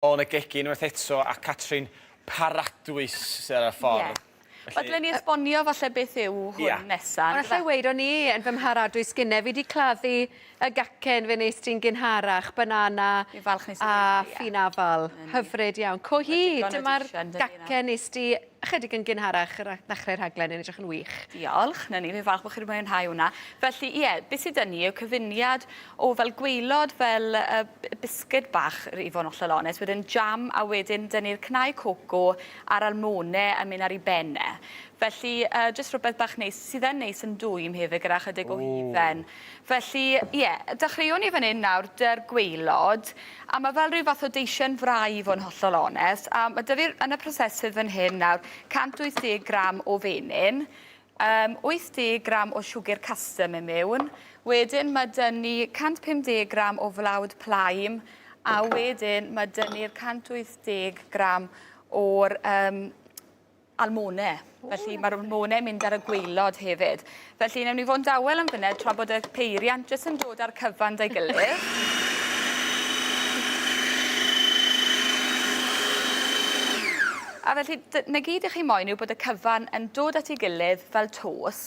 Yn y gegin unwaith eto a Catrin Paradwys sydd ar y ffordd. Ie. Wel dylen ni esbonio falle beth yw hwn Ia. nesa Ond on'd yfe? allai weud o'n i yn fy mharadwys gynne fi 'di claddu y gacen fe nes di'n gynharach, banana Fi'n falch nes i a fwynhau, ie. phinafal. 'Na ni. Hyfryd iawn. Co Ma' hi, digon o dyma'r dishen 'da ni nawr. gacen nes di ychydig yn gynharach yr a- ddechrau'r rhaglen yn edrych yn wych. Diolch, 'na ni, fi'n falch bod chi wedi mwynhau hwnna. Felly, ie, beth sydd 'da ni yw cyfuniad o fel gwaelod fel uh, bisged bach, i fod yn hollol onest, wedyn jam a wedyn 'da ni'r cnau coco a'r almone yn mynd ar ei ben e. Felly, uh, jyst rhywbeth bach neis, sydd yn neis yn dwym hefyd gyda chydig o hufen. Felly, ie, dechreuwn ni fan hyn nawr 'da'r gwaelod, a ma' fel rhyw fath o deisen frai i fod yn hollol onest, a ma' 'da fi'r, yn y prosesydd fan hyn nawr, 180 gram o fenyn, yym 80 gram o siwgr castor mynd miwn, wedyn ma' 'da ni 150 gram o flawd plaim, a wedyn ma' 'da ni'r 180 gram o'r yym almone. Felly mae'r almone yn mynd ar y gwaelod hefyd. Felly newn ni fod yn dawel am funud tra bod y peiriant jyst yn dod â'r cyfan 'da'i gilydd. A felly 'na gyd 'ych chi moyn yw bod y cyfan yn dod at ei gilydd fel tos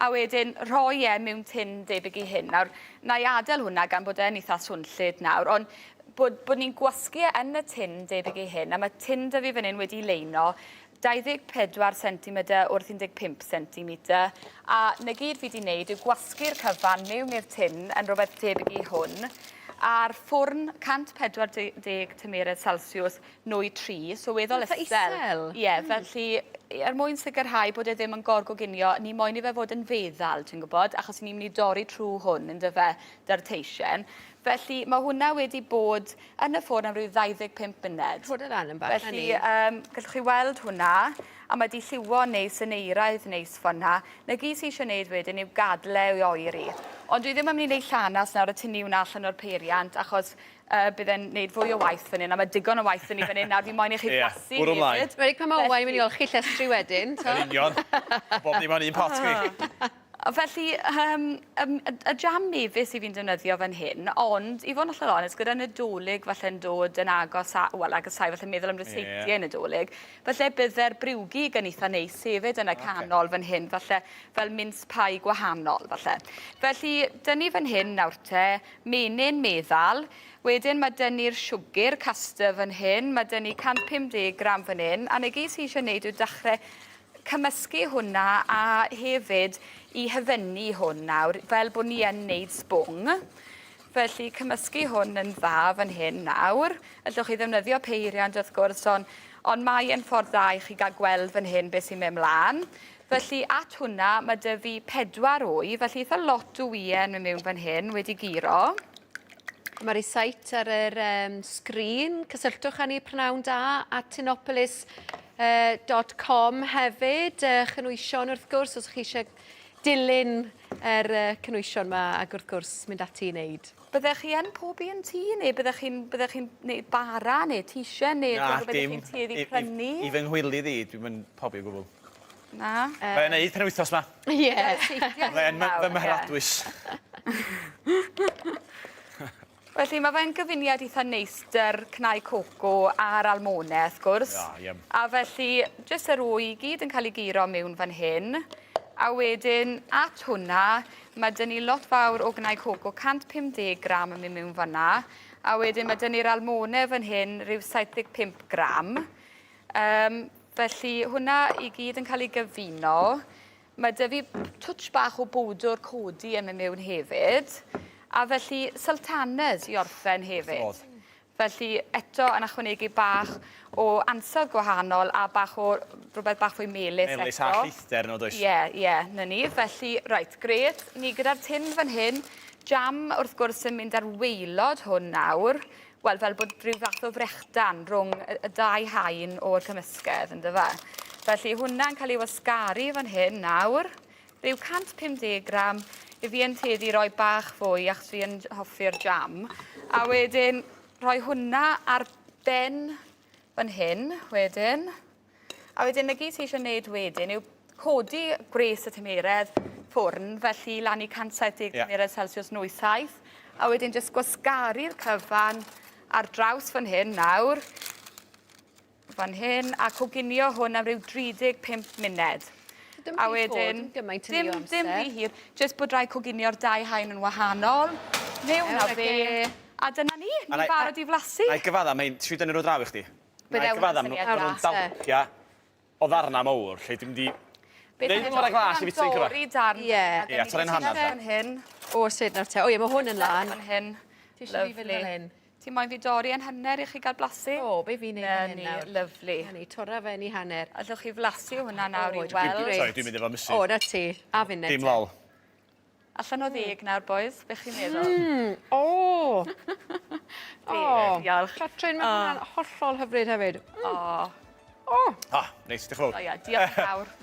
a wedyn rhoi e mewn tin debyg i hyn. Nawr, na i adael hwnna gan bod e'n eitha swnllyd nawr, ond bod, bod ni'n gwasgu e yn y tin debyg i hyn, a mae tin 'da fi fan hyn wedi leino, 24 centimetr wrth 15 centimetr, a 'na gyd fi 'di wneud yw gwasgu'r cyfan mewn i'r tin yn rhywbeth tebyg i hwn, a'r ffwrn 140 tymheredd Celsius nwy 3, so weddol Eitha isel. isel. Ie, felly er mwyn sicrhau bod e ddim yn gorgoginio, ni moyn i fe fod yn feddal, ti'n gwybod, achos ni'n mynd i dorri trwy hwn, yndyfe, 'da'r teisen. Felly mae hwnna wedi bod yn y ffwrn am ryw 25 munud. Rhod e lan yn bach, 'na Felly ni. yym gallwch chi weld hwnna a mae 'di lliwo neis yn euraidd neis ffor 'na. 'Na gyd sy eisiau neud wedyn yw gadel e i oeri. Ond dwi ddim yn mynd i neud llanas nawr a tynnu hwnna allan o'r peiriant achos yy bydd e'n neud fwy o waith fan 'yn a ma' digon o waith 'da ni fan 'yn nawr fi moyn i chi flasu Ie, bwrw mlaen. hefyd. Enwedig pan ma' Owain mynd i olchi llestri wedyn, t'o'? Yn union. Bob dim mewn un pot fi. Felly, yym, yym, y y jam mefus i fi'n defnyddio fan hyn, ond i fod yn hollol onest, gyda Nadolig falle'n dod yn agos a, wel, agosáu, falle meddwl am ryseitiau yeah. Nadolig, falle bydde'r briwgig yn eitha neis hefyd yn y canol fan hyn, falle fel mince pie gwahanol, falle. Felly, dyn ni fan hyn nawr te, menyn meddal, wedyn mae dyn ni'r siwgr castor fan hyn, mae dyn ni 150 gram fan hyn, a 'na gyd sy eisiau gwneud yw dechrau cymysgu hwnna a hefyd i hyfynnu hwn nawr fel bod ni yn neud sbwng. Felly cymysgu hwn yn dda fan hyn nawr. Allwch chi ddefnyddio peiriant wrth gwrs ond ond mae e'n ffordd dda i chi gael gweld fan hyn beth sy'n mynd mlaen. Felly at hwnna mae 'da fi pedwar wy, felly eitha lot o wyau yn mynd mewn fan hyn wedi guro. Mae'r e-site ar yr um, sgrin. Cysylltwch â ni prynhawn da at tinopolis uh, dot com hefyd. Uh, chynwysion wrth gwrs, os ych chi eisiau dilyn yr uh, cynwysion yma ac wrth gwrs mynd ati i wneud. Byddech chi yn pobi yn tŷ neu byddech chi'n byddech chi'n neud bara neu teisen neu Na, rhywbeth dim. ych chi'n tueddu I- i- prynu? I fy nghywilydd i, dwi'm yn pobi o gwbl. Na. Mae e'n neud penwythnos 'ma. Ie. Mae e'n fy mharadwys. Felly mae fe'n gyfuniad eitha neis 'dy'r cnau coco a'r almone wrth gwrs. Ia, iam. A felly jyst yr wy i gyd yn cael ei guro mewn fan hyn. A wedyn at hwnna ma' 'dyn ni lot fawr o gnau coco 150 gram yn mynd mewn fan'na. A wedyn ma' 'dyn ni'r almone fan hyn rhyw 75 gram. Yym felly hwnna i gyd yn cael ei gyfuno. Mae 'da fi twtsh bach o bowdwr codi yn mynd mewn hefyd. A felly sultanas i orffen hefyd. Wrth fy modd. Felly eto yn ychwanegu bach o ansawdd gwahanol a bach o rhywbeth bach fwy melys eto. Melys a lleithder yno does? Ie, ie, 'na ni. Felly, reit, grêt. Ni gyda'r tin fan hyn. Jam, wrth gwrs, yn mynd ar waelod hwn nawr. Wel, fel bod rhyw fath o frechdan rhwng y, y dau haen o'r cymysgedd, yndyfe? Felly hwnna'n cael ei wasgaru fan hyn nawr. Rhyw 150 gram. I fi yn tueddu roi bach fwy achos fi yn hoffi'r jam. A wedyn rhoi hwnna ar ben fan hyn wedyn. A wedyn 'na gyd ti eisiau neud wedyn yw codi gwres y tymeredd ffwrn, felly lan i 170 yeah. tymeredd Celsius nwy 7, a wedyn jyst gwasgaru'r cyfan ar draws fan hyn nawr. Fan hyn, a coginio hwn am ryw 35 munud. Dim A rhy wedyn... Dim gymaint yn Dim, dim rhy hir. Jyst bod rhaid coginio'r dau haen yn wahanol. Mewn â fe. A dyna ni, ni'n barod i flasu. Na i gyfadda, mae'n trio dynnu nhw draw i chdi. Bydde Na i gyfadda, hwnna'n maen nhw'n syniad da. dalpia o ddarna mawr, lle dwi'n mynd i... Beth Neud nhw ar y glas i fita un cyfa. Dorri darn. Ie. Ie, torri'n hanner, Fan hyn. O, sut nawr te. O ie, mae hwn yn lan. Fan hyn. Ti eisiau fi fynd fel hyn? Ti moyn fi dorri yn hanner i chi gael blasu? O, be fi'n neud fan hyn nawr? Lyfli. Na ni, torra fe yn ei hanner. Allwch chi flasu hwnna nawr i O, weld. Sorry, dwi'n mynd efo misus. O, na ti. A finne. Dim lol. Allan o ddeg nawr, boys. Be chi'n meddwl? O! O! Diolch. Catrin, mae hwnna'n hollol hyfryd hefyd. O. O! Ah, neis, diolch yn fawr. O ia, diolch yn fawr.